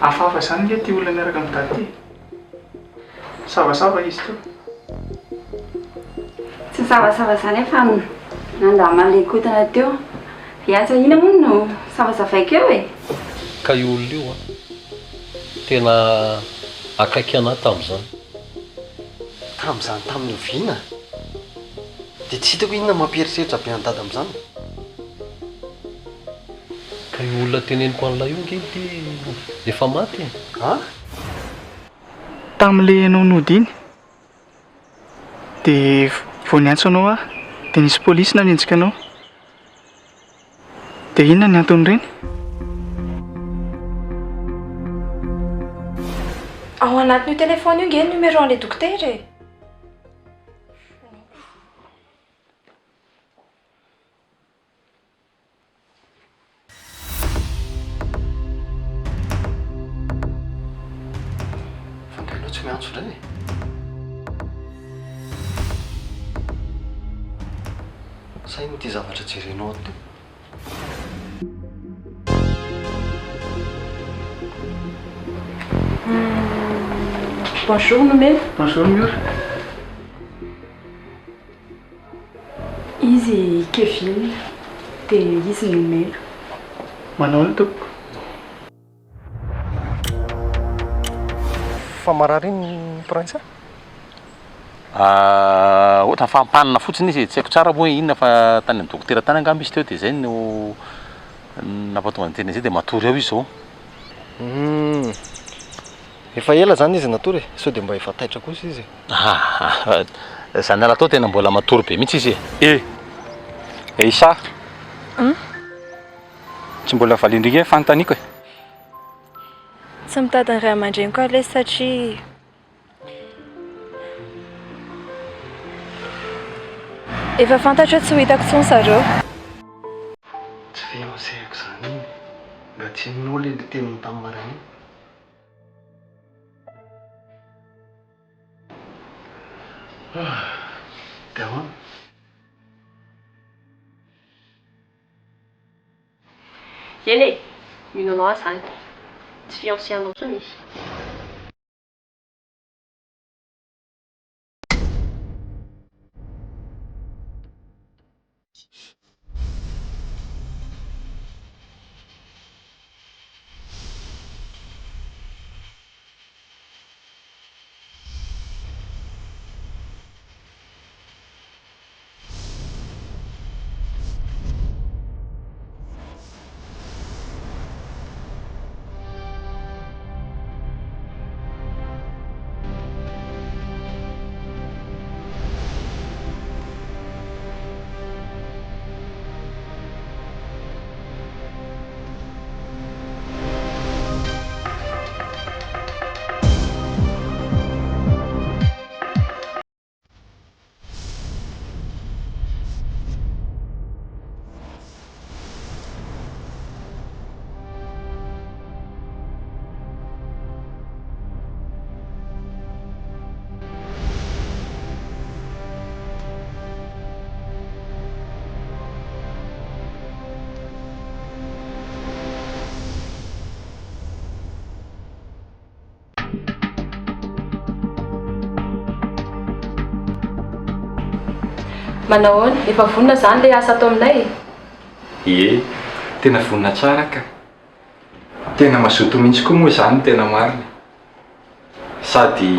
Hafahafa izany nge ity olona miaraka amin'i Dada ity e. Savasava izy teo. Tsy nisavasava izany aho fa nandamina an'ilay kotana teo. Hiantsa inona moa no savasavaiko eo e? Ka io olona io an, tena akaiky anah tamin'izany. Tamin'izany tamin'ny oviana? Dia tsy hitako inona mampieritreritra be an'i Dada amin'izany. Ka io olona teneniko an'ilay io ange ity efa maty e! An? Tamin'ilay ianao nody iny, dia vao niantso anao aho, dia nisy polisy nanenjika anao. Dia inona ny anton'ireny? Ao anatin'io téléphone io nge ny numéro an'ilay dokotera e! Fa nga ianao tsy miantso indray e? Sa inona ity zavatra jerenao ato ity? Bonjour Nomena. Bonjour Miora. Izy i Kevin, dia izy Nomena. Manao ahoana tompoko? Fa marary iny ny Prince a? Ohatran'ny fahampanina fotsiny izy e, tsy haiko tsara moa hoe inona fa tany amin'ny dokotera tany angamba izy teo dia izay no nampatonga ny tena izay dia matory ao izy izao. Humm. Efa ela zany izy natory e, sao dia mba efa taitra kosa izy e. Ahaa, za niala tao tena mbola matory be mihitsy izy e. E! Eisa! Tsy mbola valian-dry nge fanontaniako e. Tsy mitady ny ray aman-dreniko aho lesy satria efa fantatro hoe tsy ho hitako intsony zareo. Tsy fiancé-ko zany iny e. Mba tsy henonao le teniny tamin'ny maraina iny. Dia ahoana? Eny e! Mino anao aho izany. Tsy fiancé anao intsony izy. Manahoana? Efa vonona izany ilay asa ato aminay e? Ie, tena vonona tsara ka. Tena mazoto mihitsy koa moa izany no tena marina e. Sady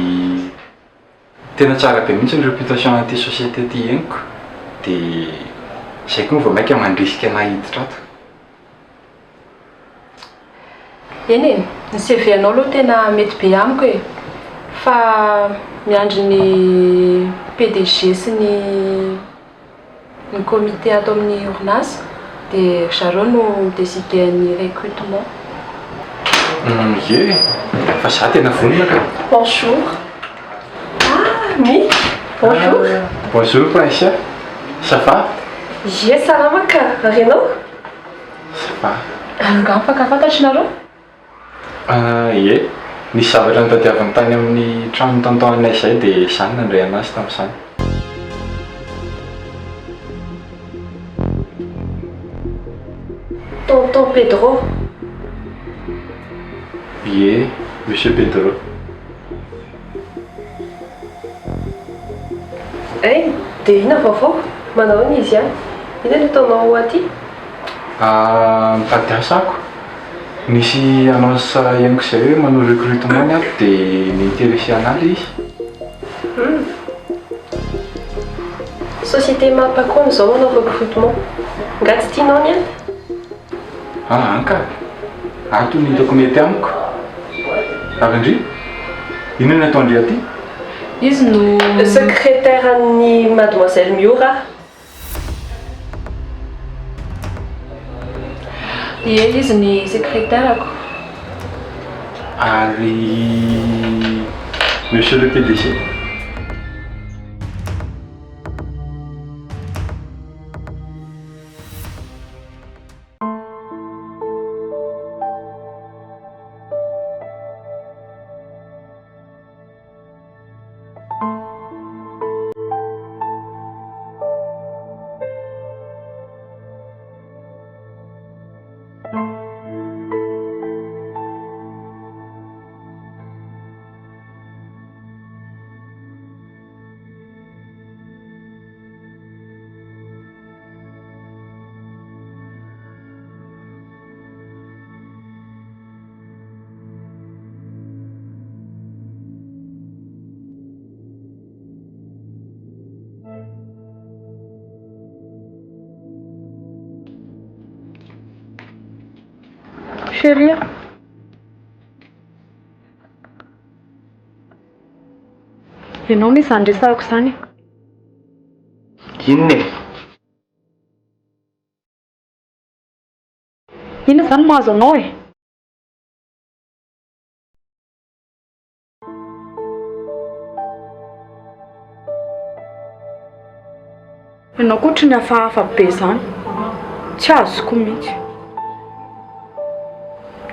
tena tsara be mihitsy ny réputation an'ity société ity henoko dia izay koa no vao mainka mandrisika anah hiditra ato. Eny e, ny CV anao aloha tena mety be amiko e! Fa miandry ny PDG sy ny ny comité ato amin'ny orinasa dia ry zareo no mi-decider ny recrutement. Ie, fa za tena vonona ka. Bonjour. Ah, Mick, bonjour. Bonjour Princia, ça va? Ie, salama ka, ary ianao? Ça va. Angaha mifankafantatra nareo? Ah, ie. Nisy zavatra notadiaviny tany amin'ny tranon'ny tonton anay izay dia izaho no nandray anazy tamin'izany. Tonton Pedro. Ie, Monsieur Pedro. Hey, dia inona vaovao? Manao ahoana izy any? Inona no ataonao aty? Ah, mitady asa ako. Nisy annonce henoko izay hoe manao recrutement ny ato dia ni-interesser anah ilay izy. Hum. Société map koa amin'izao manao recrutement. Nga tsy tianao ny any? Ah, an ka. Ato no hitako mety amiko. Ary ndry? Inona no ataon-dry aty? Izy no. Secrétaire an'i Mademoiselle Miora aho. Ie, izy ny secrétaire-ko. Ary Monsieur le PDG? Chérie a! Ianao anie izany resahako izany e! Inona e? Inona izany mahazo anao e? Ianao koa ohatry ny hafahafa be izany. Tsy azoko mihitsy.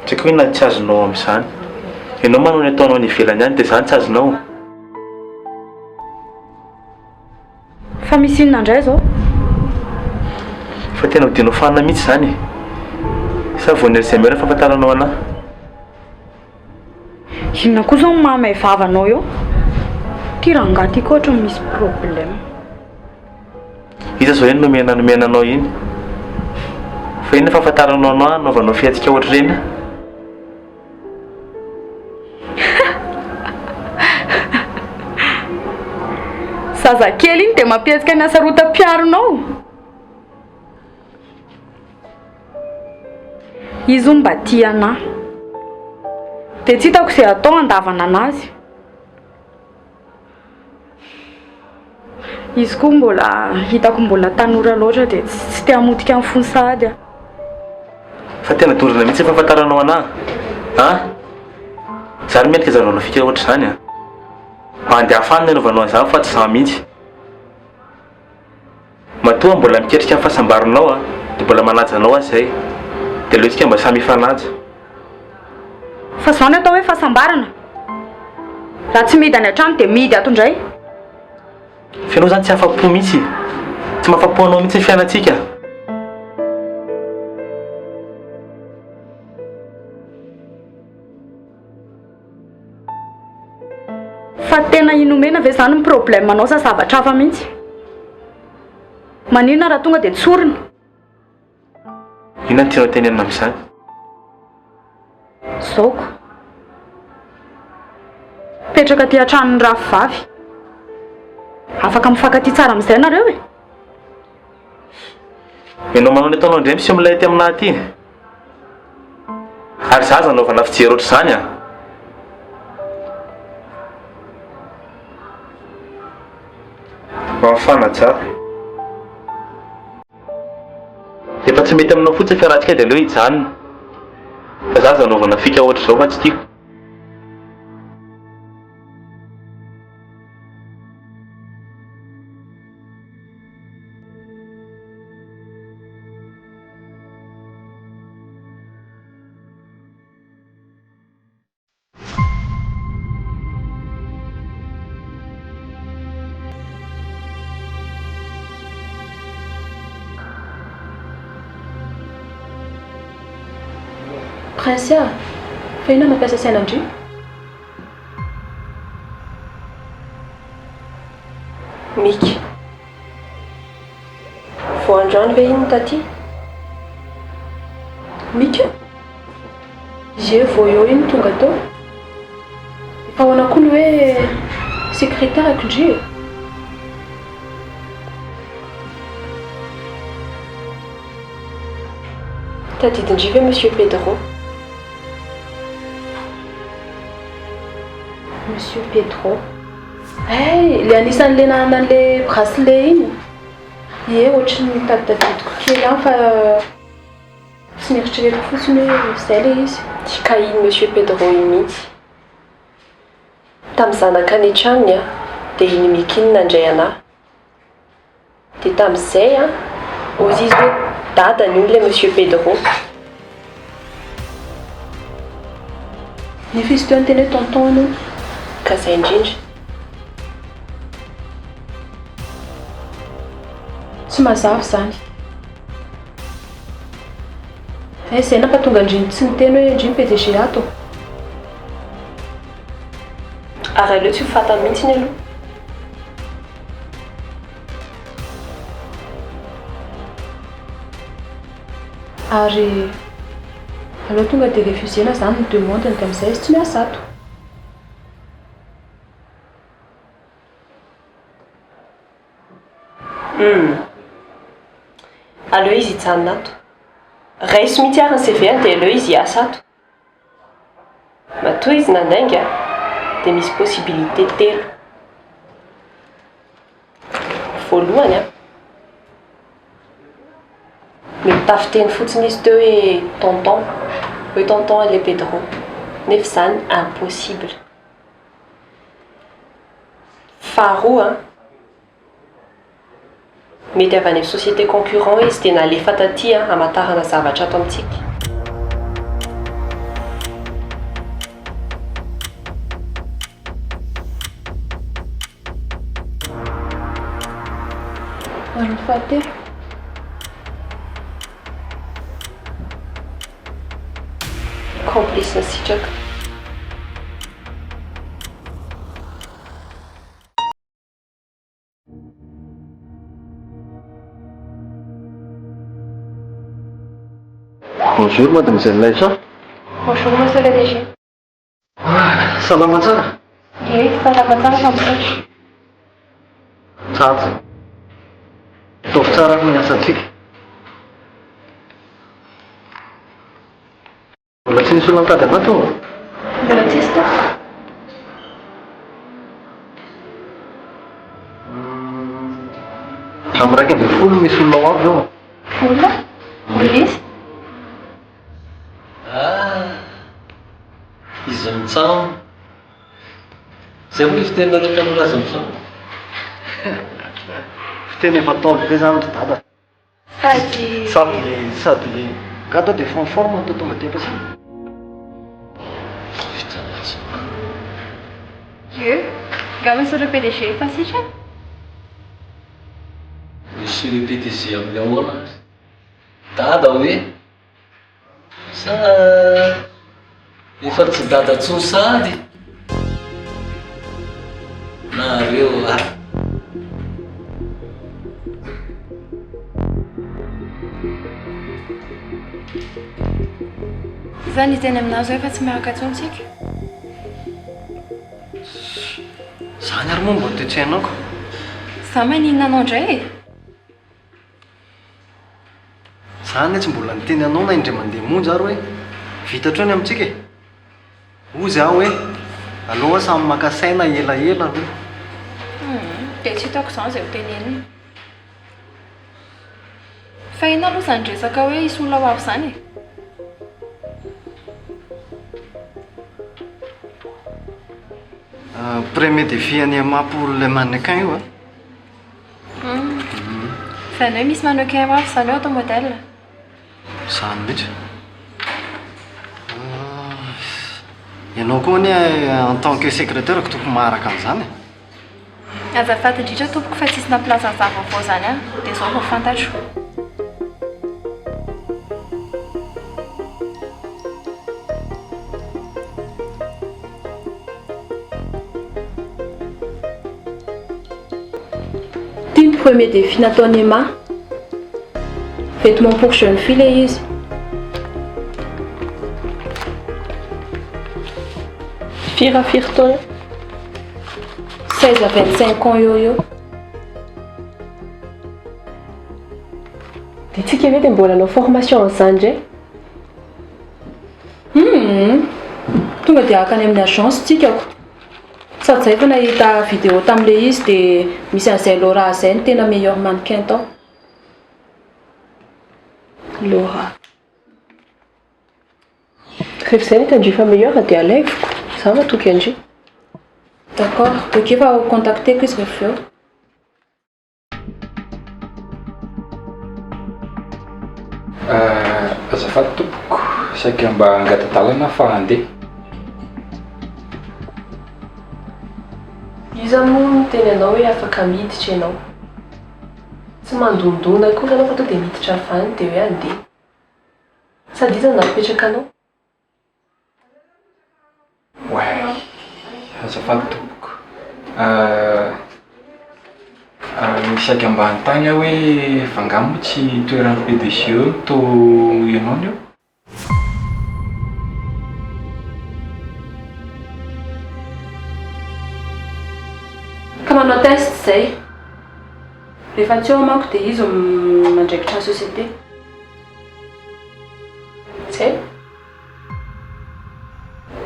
Tsy haiko inona tsy azonao amin'izany. Ianao manao ny ataonao any ivelany any dia izany tsy azonao? Fa misy inona indray izao? Fa tena odianao fanina mihitsy izany e! Sa vao ny Alzheimer ny fahafantaranao anà? Inona koa izao no mahamay vava anao eo? Ity rangahy ity koa ohatran'ny misy problème. Iza izao iny nomena nomena anao iny? Fa inona fahafantaranao anà anaovanao fihetsika ohatr'ireny? Zazakely iny dia mampihetsika ny hasarotam-piaronao. Izy hono mba tia anà. Dia tsy hitako izay atao handavana an'azy. Izy koa mbola hitako mbola tanora loatra dia tsy te hamotika ny fony sahady aho. Fa tena dondrona mihitsy ny fahafantaranao anà an! Za ry mendrika zanaonao fika ohatr'izany an! Bandy hafa any no anaovanao an'izany fa tsy za mihitsy. Matoa mbola miketrika ny fahasambaranao an, dia mbola manaja anao aho izay. Dia aleo tsika mba samy hifanaja. Fa izao ny atao hoe fahasambarana. Raha tsy mihidy any an-trano dia mihidy ato indray. Fa ianao izany tsy afa-po mihitsy e. Tsy mahafa-po anao mihitsy ny fiainantsika. Fa tena inomena ve izany ny problème anao sa zavatra hafa mihitsy? Maninona raha tonga dia tsorina? Inona no tianao tenenina amin'izany? Zaoko. Mipetraka aty an-tranon'ny rafivavy. Afaka mifankatia tsara amin'izay nareo e! Ianao manao ny ataonao indray miseho milay aty aminà aty. Ary za aza anaovana fijery ohatr'izany an! Mba mifanajà. Rehefa tsy mety aminao fotsiny fiarahantsika dia aleo hijanona. Fa za aza anaovana fika ohatr'izao fa tsy tiako. Prince a! Fa inona mampiasa saina an-dry? Mika. Vao androany ve iny taty? Mika? Ie, vao eo iny tonga teo. Efa ahoana koa ny hoe secrétaire-ko ndry e? Tadidin-dry ve Monsieur Pedro? Monsieur Pedro. Hay, le anisan'le nanana an'le bracelet iny? Ie, ohatry ny taditadidiko kely ihany fa tsy neritreretiko fotsiny hoe izay le izy. Ka iny Monsieur Pedro iny mihitsy. Tamin'izaho nankany an-tranony dia iny Micky iny nandray an'ahy. Dia tamin'izay an, hozy izy hoe dadany hono ilay Monsieur Pedro. Nefa izy teo niteny hoe tonton hono. Ka izay indrindra. Tsy mazava izany. Hay izay nampatonga an-dry tsy niteny hoe ndry ny PDG ato. Ary aleo tsy ho fantany mihitsy aloha. Ary aleo tonga dia refuser-na izany ny demande-ny dia amin'izay izy tsy miasa ato. Humm. Aleo izy hijanona ato. Raiso mihitsy ary ny CV-ny dia aleo izy hiasa ato. Matoa izy nanainga dia misy possibilité telo. Voalohany an, mety tafiteny fotsiny izy teo hoe tonton, hoe tonton ilay Pedro, nefa izany impossible. Faharoa an, Mety avy any amin'ny société concurrent izy dia nalefa taty hamantarana zavatra ato amintsika. Ary ny fahatelo? Complice Sitraka. Bonjour mademoiselle Laïcha. Bonjour monsieur le DG. Ah, salama tsara? Ie, salama tsara fa misaotra. Tsara. Ataovy tsara ny asantsika. Mbola tsy nisy olona nitady anà tonga? Mbola tsisy tompoko. Amin'ny 11 misy olona ho avy eo. Olona? Olona iza? Ah! Izy mitsam. Zay moa le fiteninareo tanora azy mitsam. Fiteny efa ntaolo be zany ry dada. Sady. Sady sady nga to de efa en forme to tonga aty am-piasana. Ie, nga monsieur le PDG efa sitrana? Monsieur le PDG amin'ny ahoana? Dada hoe? Sa efa tsy dada tsony sahady? Nareo a! Za niteny aminao zao efa tsy miaraka intsony tsika. Zany ary moa mba toe-tsainao ka. Za maninona anao indray e? Za anie tsy mbola niteny anao na indray mandeha monja ary hoe vita hatreo ny amintsika e! Hozy aho hoe aleo hoa samy maka saina elaela aloha. Humm, dia tsy hitako izany izay ho tenenina. Fa inona aloha izany resaka hoe hisy olona ho avy izany e? Premier défi an'i Emma pour les mannequins io a! Izany hoe misy mannequin ho avy izany hoe atao modèle? Izany mihitsy. Ianao koa anie en tant que secrétaire-ko tokony maharaka an'izany e. Azafady indrindra tompoko fa tsisy nampilaza an'izany vaovao izany aho, dia izao vao fantatro. premier défi nataon'i Emma. Vêtements pour jeune fille ilay izy. Firy à firy taona? 16 à 25 ans eo eo. Dia tsika ve dia mbola hanao formation an'izany indray? Humm! Tonga dia haka any amin'ny agence tsika ko. Sady zay efa nahita vidéo tamin'ilay izy dia misy an'izay Laura izay no tena meilleur mannequin tao. Laura. Rehefa izay ny hitan-dry fa meilleur dia alaivoko. Za matoky an-dry. D'accord, ok fa ho contacter-ko izy rehefa avy eo. Azafady tompoko, saika mba hangata-dalana fa handeha. Iza moa no niteny anao hoe afaka miditra ianao? Tsy mandondona akory ianao fa tonga dia miditra avy any dia hoe handeha. Sady iza no nampipetraka anao? Oay, azafady tompoko. Saika mba hanontany aho hoe fa angaha moa tsy toeran'ny PDG eo no toa ianao no eo? Ka manao test izay. Rehefa tsy eo manko dia izy no mandraikitra ny société. Zay.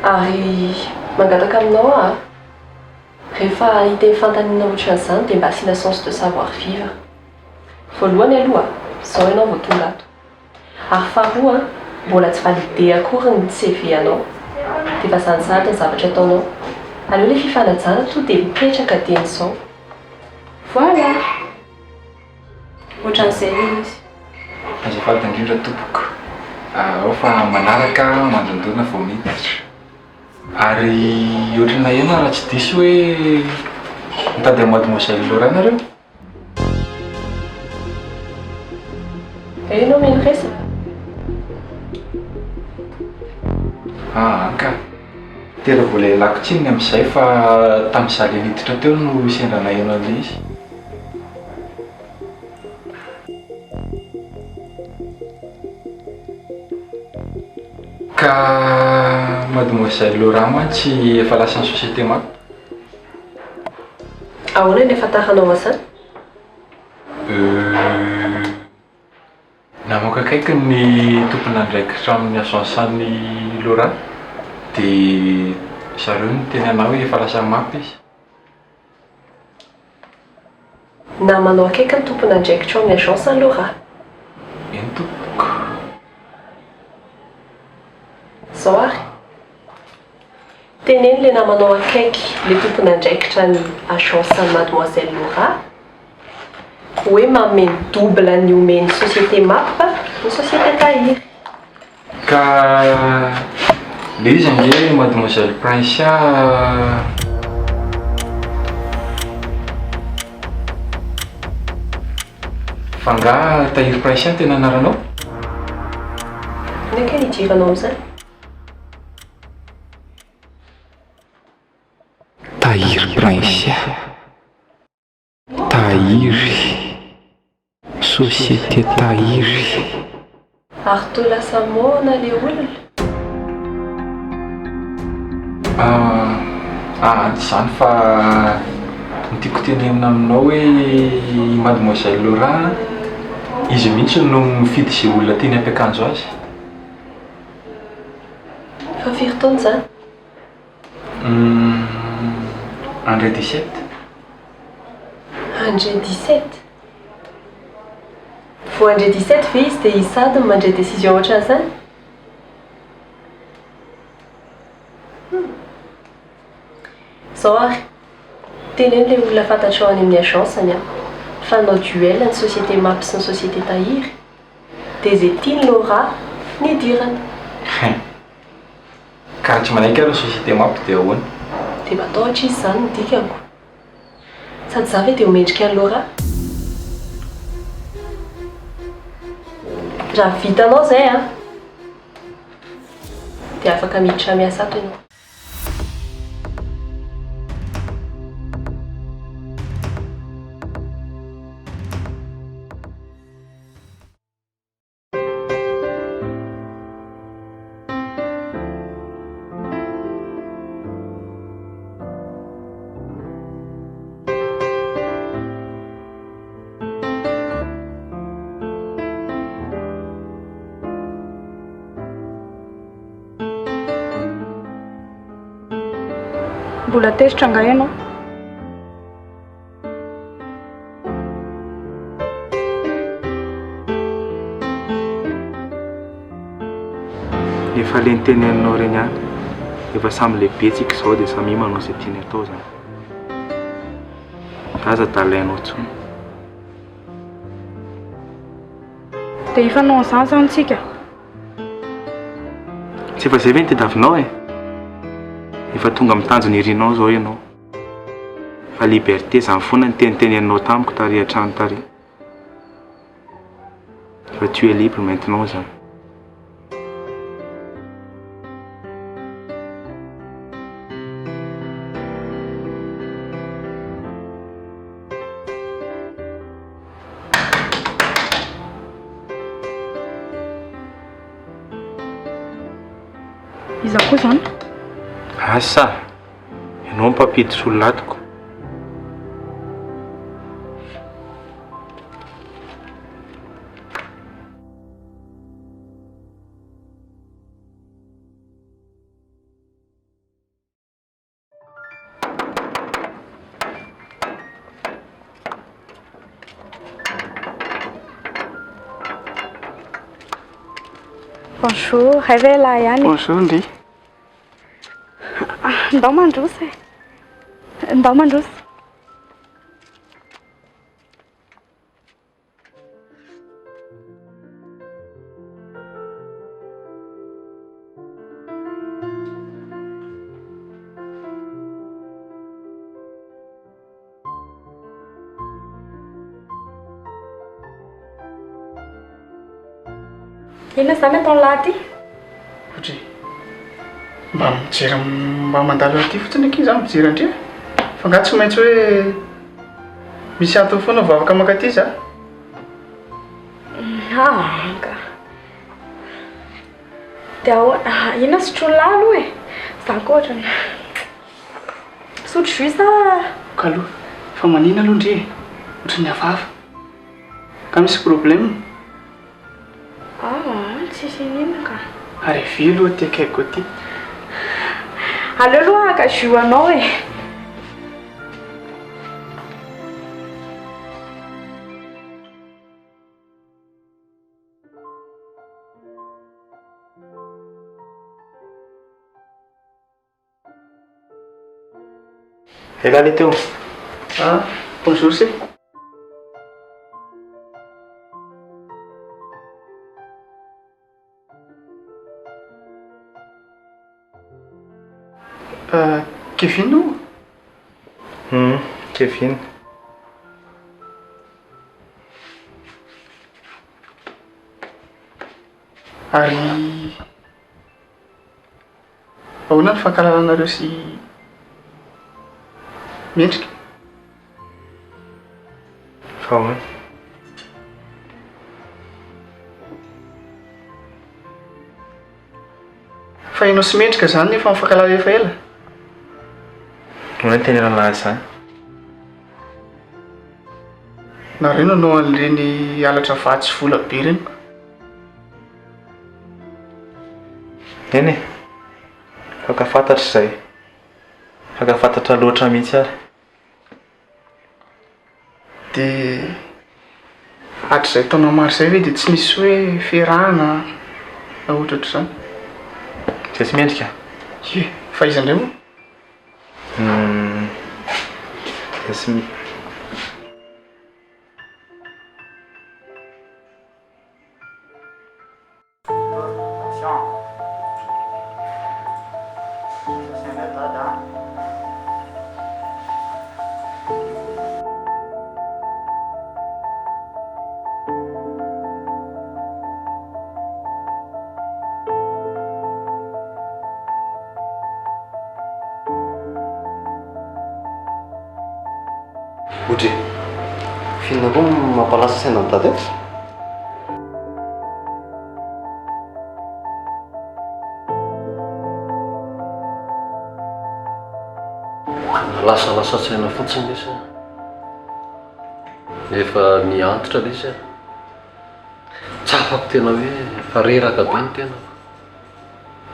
Ary mangataka aminao aho a, rehefa hiteny fanontaniana ohatran'izany dia mba asiana sens de savoir vivre. Voalohany aloha, izao ianao vao tonga ato. Ary faharoa, mbola tsy validé akory ny CV anao dia efa zany sahady ny zavatra ataonao. Aleo ilay fifanajana tonga dia mipetraka dieny izao. Voilà! Ohatran'izay ilay izy. Azafady indrindra tompoko. Ao fa manaraka mandondona vao miditra. Ary ohatran'ny naheno aho raha tsy diso hoe mitady an'i Mademoiselle Laura nareo? Eo ianao mino resaka? Aa ka. Tena mbola ialako tsiny ny amin'izay fa tamin'izaho ilay niditra teo no sendra naheno an'ilay izy. Ka Mademoiselle Laura mantsy efa lasan'ny société map. Ahoana ny ahafantaranao an'izany? Euh. Namoaka akaiky ny tompon'andraikitra amin'ny agence an'i Laura dia zareo niteny anah hoe efa lasa map izy. Namanao akaiky ny tompon'andraikitra ao amin'ny agence an'i Laura. Eny tompoko. Zao ary. Teneno le namanao akaiky le tompon'andraikitra ny agence an'i Mademoiselle Laura hoe manome ny double ny omen'ny société map ny société Tahiry. Ka le izy ange Mademoiselle Princia. Fa nga Tahiry Princia no tena anaranao? Inona kay ny idiranao amin'izany? Tahiry Princia. Tahiry. Société Tahiry. Ary toa lasa moana le olona? Ah, tsy izany fa ny tiako tenenina aminao hoe i Mademoiselle Laura, izy mihitsy no mifidy izay olona tiany hampiakanjo azy. Fa firy taona izany? André 17. André 17? Vao André 17 ve izy dia izy sahady no mandray décision ohatran'izany? Hum. Izao ary, teneno ilay olona fantatrao any amin'ny agence-ny an, fa hanao duel ny société map sy ny société tahiry. Dia ze tian'i Laura nidirana. Hein. Ka raha tsy manaiky ary ny société map dia ahoana? Dia matahotra izy izany no dikako. Sady za ve dia ho mendrika an'i Laura? Raha vitanao izay an, dia afaka miditra miasa ato ianao. Mbola tezitra angaha ianao? Efa le niteneninao ireny ihany. Efa samy lehibe tsika izao dia samia manao izay tiany atao izany. Aza adalainao intsony. Dia hifanao an'izany izany tsika? Tsy efa izay ve ny tadiavinao e? Efa tonga amin'ny tanjona irinao izao ianao. Fa liberté izany foana ny teniteneninao tamiko tary an-trano tary. Fa tu es libre maintenant izany. Iza koa izany? Asa! Ianao no mpampiditra olona atoko. Bonjour, hay ve lahy ihany? Bonjour ndry. Ndao mandroso e. Ndao mandroso. Inona izany ataon'lah aty? Ohatry e. Mba mijery mba mandalo aty fotsiny akia za mijery an-dry e. Fa nga tsy maintsy hoe misy antony foana vao afaka mankaty za? Aa ka. Dia ahoana? Inona sotroin'lah aloha e? Za koa ohatran'ny misotro jus sa? Kalo, fa manina aloha ndry e? Ohatran'ny hafahafa. Nga misy problème? Aa, tsisy ininona ka. Ary avia aloha aty akaikiko aty. Aleo aloha haka jus anao e. Ela le teo. Ah, bonjour se. Euh, Kevin ou? Hum, Kevin. Ary Ahoana ny fankalalanareo sy Mendrika? Fa ahoana? Fa ianao sy Mendrika izany efa mifankalala efa ela? Ahoana ny tenenana azy izany? Nareo nanao an'ireny halatra vatsy vola be ireny. Eny e, fankafantatra izay, fankafantatra loatra mihitsy ary. Dia hatrizay taona maro izay ve dia tsy nisy hoe fiarahana na ohatrohatr'izany? Izay tsy mendrika? Ie, fa iza indray moa? Hum, izay tsy. Odry, f'inona koa no mampalasa saina an'i Dada eto? Lasalasa saina fotsiny lesy a. Efa miha-antitra lesy a. Tsapako tena hoe efa reraka be ny tenako.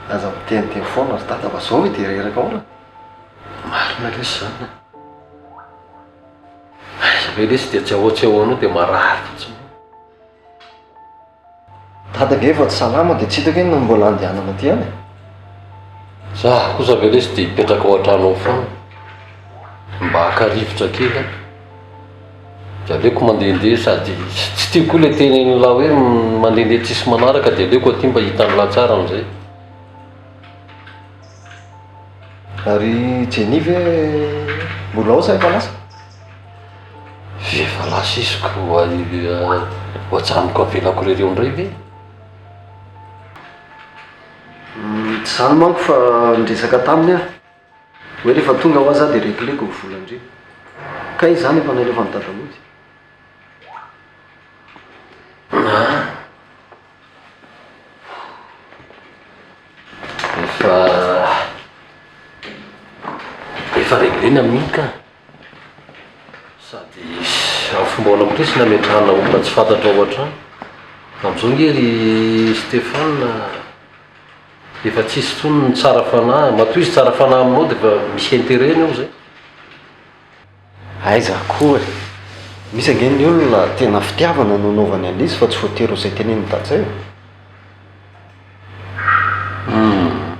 Aza miteniteny foana ry Dada fa zao ve dia reraka ahoana? Marina lesy izany a. Aiza ve lesy dia tsy ahoa tsy ahoanao dia marary fotsiny eo. Dada ange efa tsy salama dia tsy hitako inona no mbola andehanana aty any e. Za kosa ve lesy dia hipetraka ao an-trano ao foana. Mba haka rivotra kely aho. Dia aleoko mandehandeha sady tsy tiako koa ilay tenenin'lah hoe mandehandeha tsisy manaraka dia aleoko aty mba hitan'lah tsara amin'izay. Ary Jenny ve mbola ao sa efa lasa? Efa lasa izy ko ho ajanoko avelako irery eo indray ve? Tsy izany manko fa niresaka taminy aho hoe rehefa tonga hoa za dia regleko ny volan-dry. Kay izany efa nalefan'i dada mody. Efa efa reglena amin'iny ka. Sady amin'ny fomba ahoana koa lesy nametrahana olona tsy fantatra ao an-trano. Amin'izao ange ry Stéphane efa tsisy intsony ny tsara fanahy. Matoa izy tsara fanahy aminao dia efa misy intérêt-ny ao izay. Aiza koa e! Misy ange ny olona tena fitiavana no anaovany an'izy fa tsy voatery ho izay tenenin'i Dada e! Humm.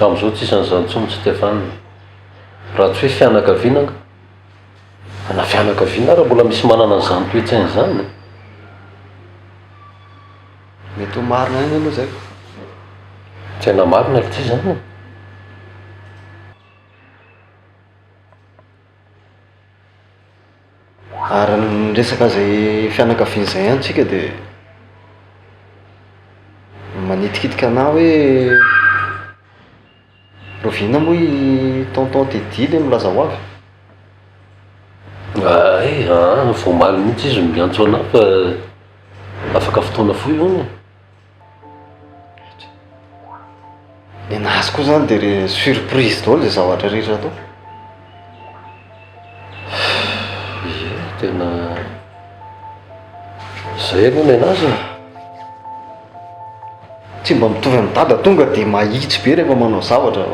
Amin'izao tsisy an'izany intsony Stéphane. Raha tsy hoe fianakaviana angaha. Fa na fianakaviana ara mbola misy manana an'izany toe-tsaina izany e! Mety ho marina ihany aloha izay. Tena marina ry ty izany e! Ary ny resaka izay fianakaviana izay ihany tsika dia manitikitika anah hoe rahoviana moa i tonton Teddy le milaza ho avy? Hay an, vao omaly mihitsy izy no niantso anah fa afaka fotoana fohy hono e. Nenazy koa zany de re surprise daholo zay zavatra rehetra atao. Ie, tena zay aloha nenazy e. Tsy mba mitovy amin'i dada tonga de mahitsy be rehefa manao zavatra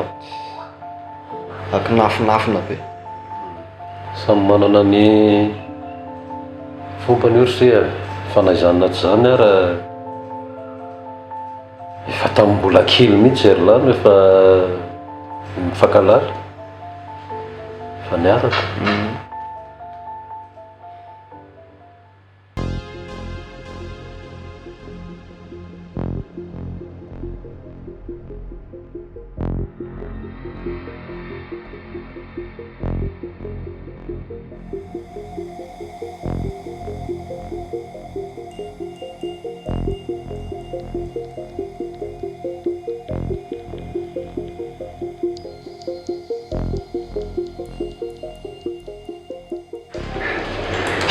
fa akinafinafina be. Samy manana ny fombany io ry se a! Fa na izany na tsy izany ara efa tamin'ny mbola kely mihitsy ry lahy no efa nifankahalala, efa niaraka.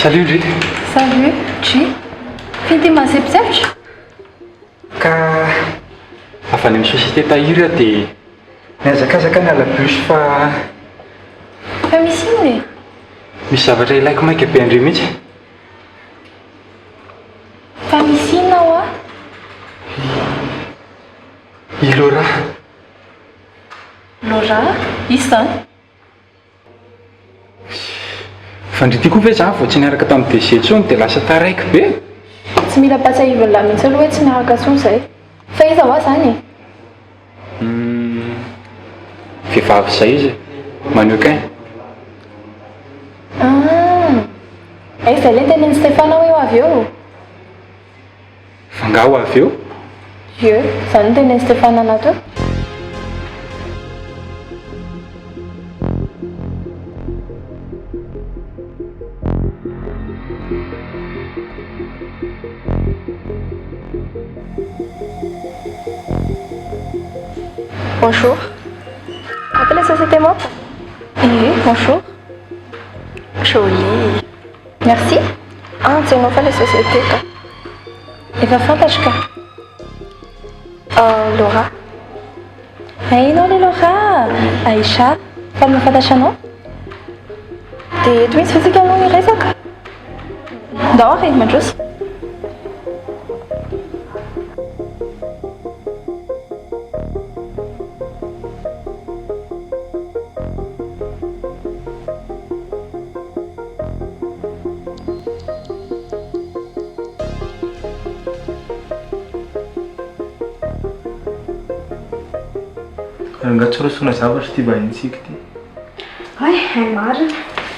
Salut Dry. Salut Dry. F'inty mahasemposempotra? Ka avy any amin'ny société Tahiry aho dia nihazakazaka niala bus fa. Fa misy inona e? Misy zavatra ilaiko maika be an-dry mihitsy. Fa misy inona hoa? I Laura. Laura? Iza izany? Fa ndry ty koa ve za vao tsy niaraka tamin'i DG intsony dia lasa taraiky be? Tsy mila ampatsiahivin'lah mihitsy aloha hoe tsy miaraka intsony izay. Fa iza hoa izany e? Humm, vehivavy izay izy e, mannequin. Ah! Hay izay ilay tenenin'i Stéphane hoe ho avy eo? Fa nga ho avy eo? Ie, izany no tenenin'i Stéphane anah teo. Bonjour. Appelle la société MOP. Ie, bonjour. Jolie. Merci. Ah, tsy hainao fa ilay société ka. Efa fantatro ka. Laura. Hainao ilay Laura? Aïcha. Faly mahafantatra anao. Dia eto mihitsy ve tsika no hiresaka? Ndao ary, mandroso. Rangahy tsy rosoana zavatra ity vahintsika ity. Hay, hay marina.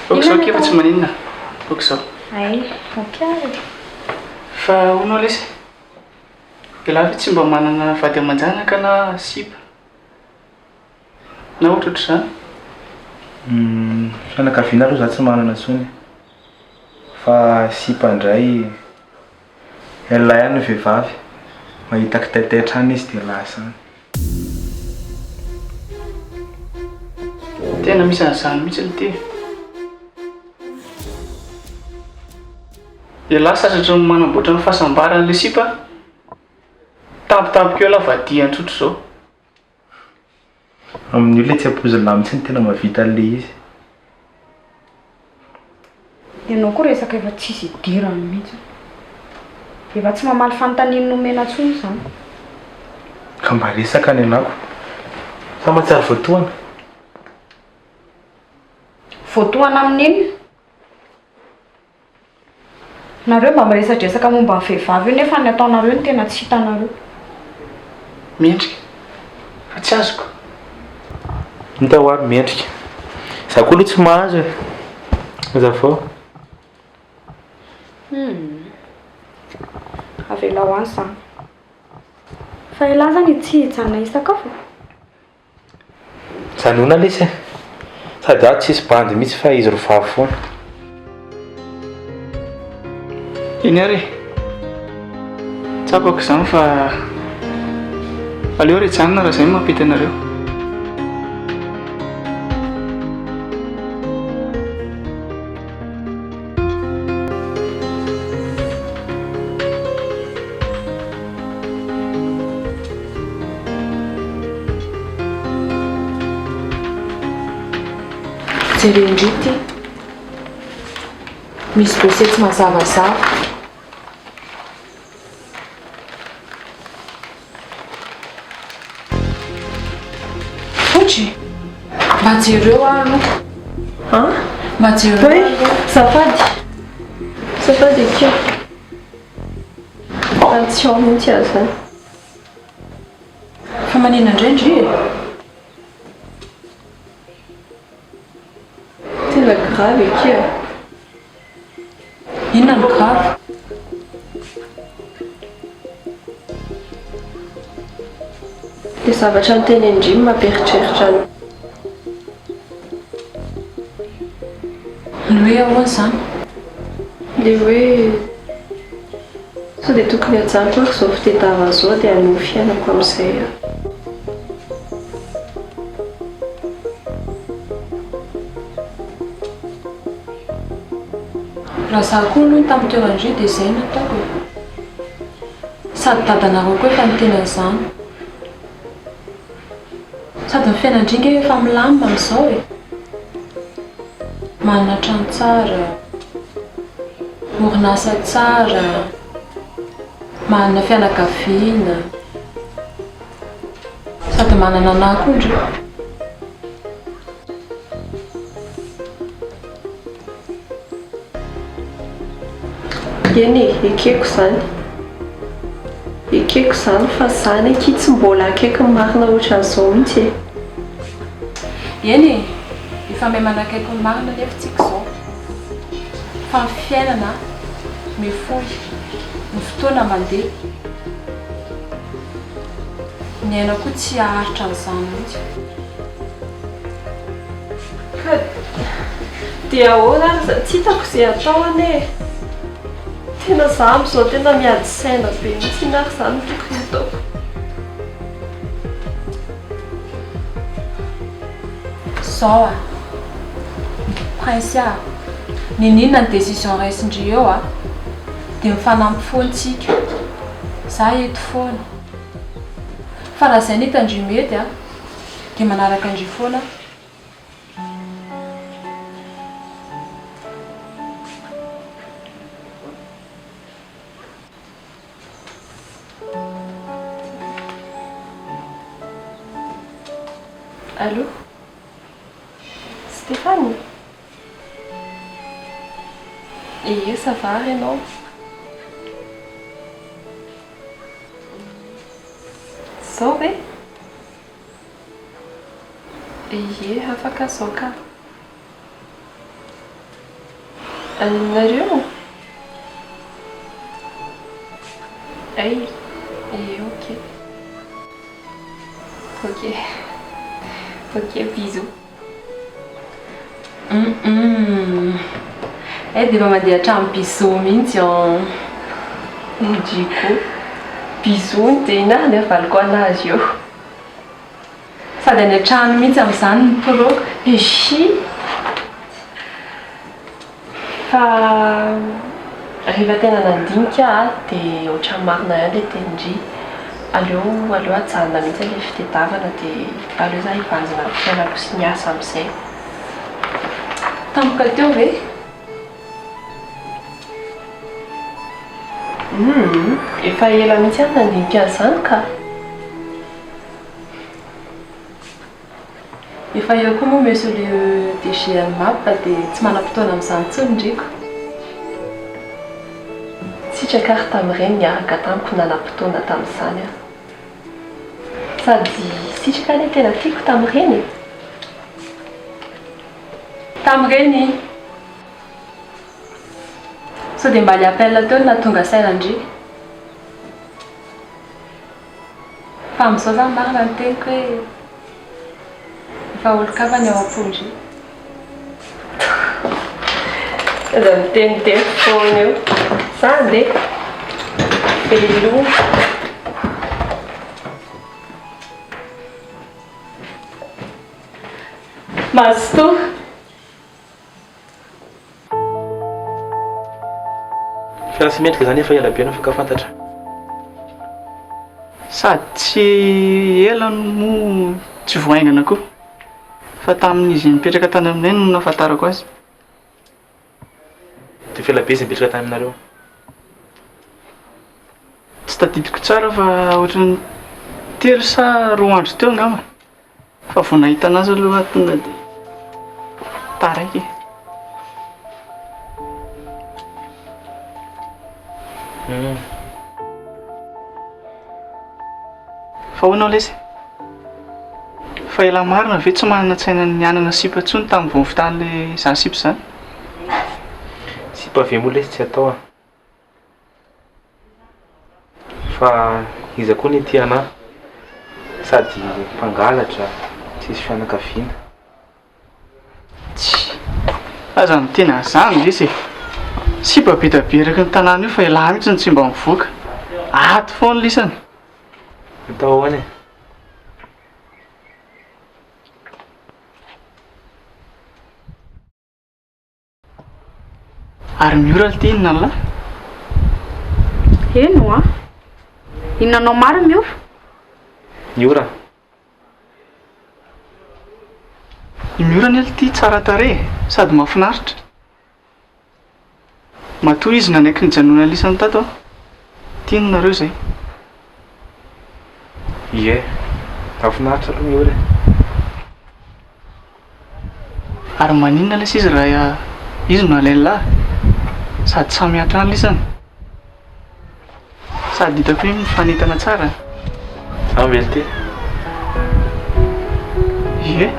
Ok izao akia fa tsy maninona. Ok izao. Hay, ok ary. Fa hono hoa lesy, ialahy ve tsy mba manana vady aman-janaka na sipa na ohatrohatr'izany? Humm, fianakaviana aloha za tsy manana intsony fa sipa indray Elah ihany ny vehivavy, mahita kitaitaitra any izy dia lasa any. Tena misy an'izany mihitsy ity e. Elah sasatry ny manamboatra ny fahasambaran'ilay sipa, tampotampoka eo elah vadiany tsotra izao. Amin'io ilay tsy ampoizina mihitsy no tena mahavita an'ilay izy. Ianao koa resaka efa tsisy idirany mihitsy. Efa tsy mamaly fanontaniana nomena intsony izany. Ka mba resaka ny anako. Sa mahatsiaro voatohana? Voatohana amin'inona? Nareo mba miresadresaka momba ny vehivavy io nefa ny ataonareo no tena tsy hitanareo. Mendrika fa tsy azoko. Hita hoa ry mendrika. Za koa aloha tsy mahazo e. Azafao. Humm. Avelao any izany. Fa elah zany tsy hijanona hisakafo e? Janona lesy e! Sady ato tsisy bandy mihitsy fa izy roa vavy foana. Eny ary e! Tsapako izany fa aleo ary hijanona raha izay no mampety anareo. Jereo ndry ity. Misy dossier tsy mazavazava. Fotry, mba jereo aho aloha. An? Mba jereo aho aloha. Azafady. Azafady akia. Fa tsy ao mihitsy aho izany. Fa maninona indray ndry e? Tena grave akia. Inona no grave? Ilay zavatra notenenin-dry no mampieritreritra an'i. Ny hoe ahoana izany? Ilay hoe sao dia tokony hajanoko ary izao fitadiavana izao dia hanohy fiainako amin'izay aho. Raha za koa aloha tamin'ny toeran-dry dia izay no nataoko e. Sady dadanareo koa efa niteny an'izany. Sady ny fiainan-dry nge efa milamina amin'izao e. Manana trano tsara, orinasa tsara, manana fianakaviana, sady manana anah koa ndry. Eny e, ekeko izany. Ekeko izany fa izany akia tsy mbola akaiky ny marina ohatran'izao mihitsy e. Eny e, efa mahay manakaiky ny marina anefa tsika izao. Fa ny fiainana mifohy, ny fotoana mandeha. Ny aina koa tsy haharitra an'izany mihitsy. Ka dia ahoana ary izany? Tsy hitako izay atao anie e! Tena za amin'izao tena miady saina be mihitsy, inona ary izany no tokony hataoko? Zao a! Prince a! Niniana ny décision raisin-dry eo a! Dia mifanampy foana tsika. Za eto foana. Fa raha izay no hitan-dry mety a! Dia manaraka an-dry foana aho. Allô? Stéphane? Ie, ça va ary ianao? Zao ve? Ie, afaka zao ka. Any aminareo? Ay, ie ok. Ok. Ok, bisous. Hum Eh dia efa mandeha hatramin'ny bisous mihitsy an. Ndry koa. Bisous no tena ny havaliko anazy eo. Sady any an-trano mihitsy amin'izany ny pro. Hihi. Fa rehefa tena nandinika aho dia ohatran'ny marina ihany ilay tenin-dry. Aleo aleo ajanona mihitsy ilay fitedavana dia aleo za hibanjina ny fiainako sy ny asa amin'izay. Tampoka teo ve? Humm, efa ela mihitsy aho no nandinika an'izany ka. Efa eo koa moa Monsieur le DG an'ny map dia tsy manam-potoana amin'izany intsony ndriko. Sitraka ary tamin'ireny niaraka tamiko nanam-potoana tamin'izany aho. Sady sitraka anie tena tiako tamin'ireny e! Tamin'ireny? Sao dia mba le appel teo no nahatonga saina an-dry? Fa amin'izao zany marina ny teniko hoe efa olon-kafa ny ao am-pon-dry. Aza miteniteny foana eo. Za andeha. Veloma. Mazotoa. Fa raha tsy mendrika izany efa ela be no mifankafantatra. Sady tsy ela no moa tsy vao haingana koa. Fa tamin'izy nipetraka tany aminay no nahafantarako azy. Dia efa ela be izy nipetraka tany aminareo? Tsy tadidiko tsara fa ohatran'ny telo sa roa andro teo angamba. Fa vao nahita anazy aloha aho tonga dia taraiky e. Fa hono aho lesy, fa elah marina ve tsy manana tsaina ny hanana sipa intsony tamin'ny vao nivitan'ilay izany sipa izany? Sipa ve moa lesy tsy atao a. Fa iza koa ny tia anah? Sady mpangalatra, tsisy fianakaviana. Tsia, aza miteny an'izany lesy e! Sipa be dia be eraky ny tanàna io fa elah mihitsy no tsy mba mivoaka. Ato foana lisany. Atao ahoana e? Ary miora lty inona an'lah? Eny oa. Inona anao marina miora? Miora. I Miora anie lty tsara tarehy e, sady mahafinaritra. Matoa izy nanaiky nijanona lisany tato an. Tiany nareo izay. Ie, mahafinaritra aloha Miora e. Ary maninona lesy izy raha izy no alain'lah? Sady samy hatrany lisany. Sady hitako hoe mifanentana tsara. Zany ve lty? Ie.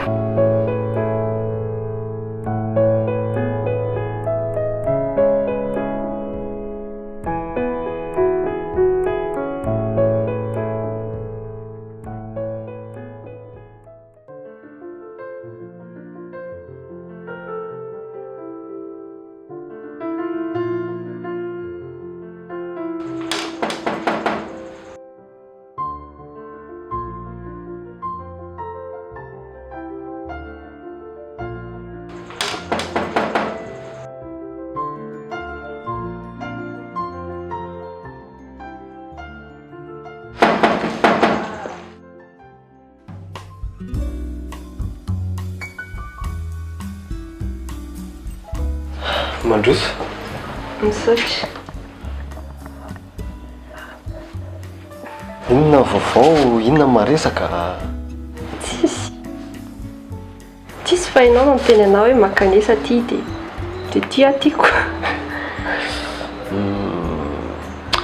Mandroso. Misaotra. Inona ny vaovao, inona ny maresaka? Tsisy. Tsisy fa ianao no niteny anah hoe mankanesa aty dia dia ty aho tiako.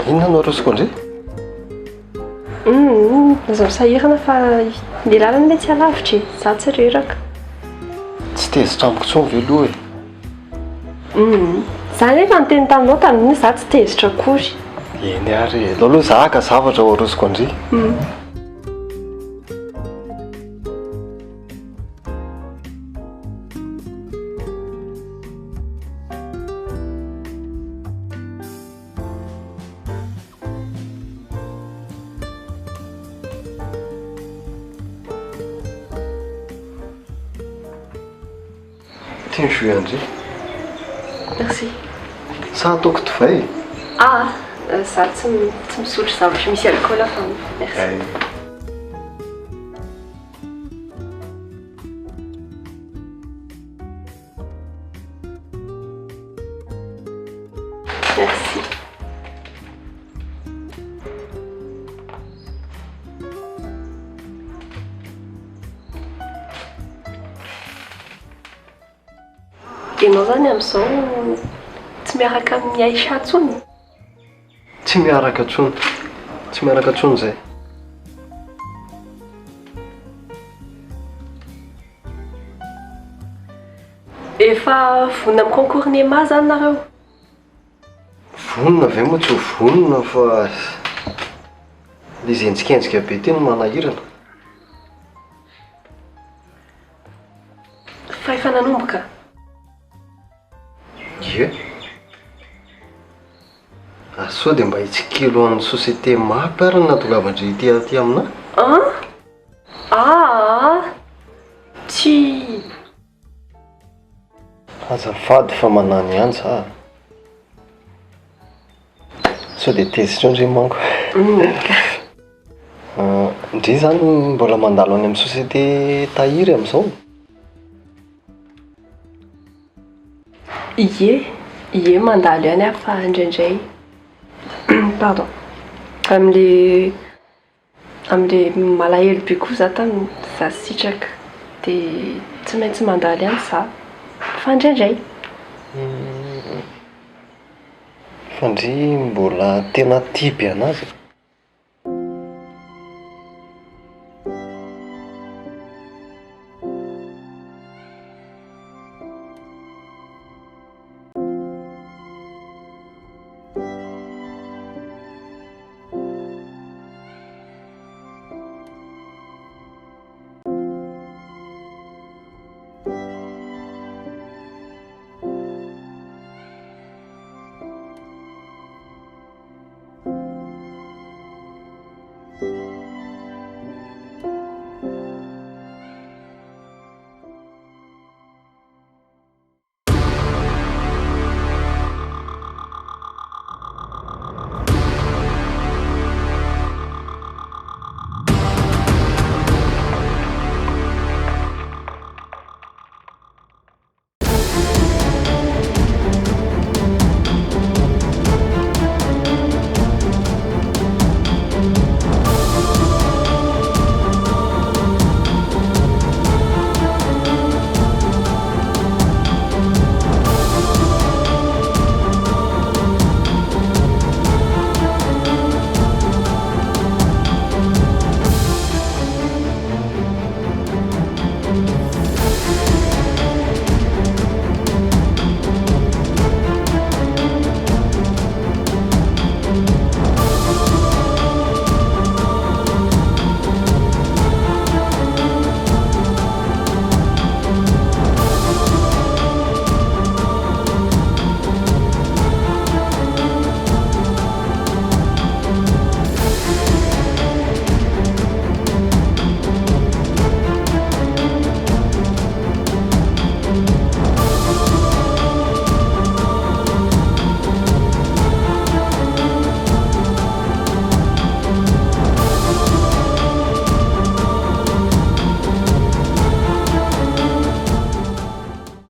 Inona no arosoko an-dry? Hum, aza misahirana fa ny lalana anie tsy alavitra e, za tsy reraka. Tsy tezitra amiko intsony ve aloha e? Hum, za nefa niteny taminao tamin'iny za tsy tezitra akory. Eny ary e, aleo aloha za haka zavatra ho arosoko an-dry. Hum. Ty ny jus an-dry. Merci. Sa ataoko divay e? Ah, za tsy tsy misotro zavatra misy alcool fa merci. Ay. Merci. Ianao izany amin'izao tsy miaraka amin'i Aïcha intsony? Tsy miaraka intsony. Tsy miaraka intsony izahay. Efa vonona amin'ny concours NEMA izany nareo? Vonona ve moa tsy ho vonona fa le izy henjikenjika be ty no manahirana. Fa efa nanomboka? Ie. Ary sao dia mba hitsikilo an'ny société map ary no nahatongavan-dry ity aty aminà? An? Aa! Tsy. Azafady fa manano ihany za a. Sao dia tezitra eo ndry manko. Ndry zany mbola mandalo any amin'ny société Tahiry amin'izao? Ie, ie mandalo ihany aho fa indraindray pardon, amin'le amin'le malahelo be koa za tamin'ny za sitraka de tsy maintsy mandalo ihany za fa indraindray. Fa ndry mbola tena tia be an'azy e.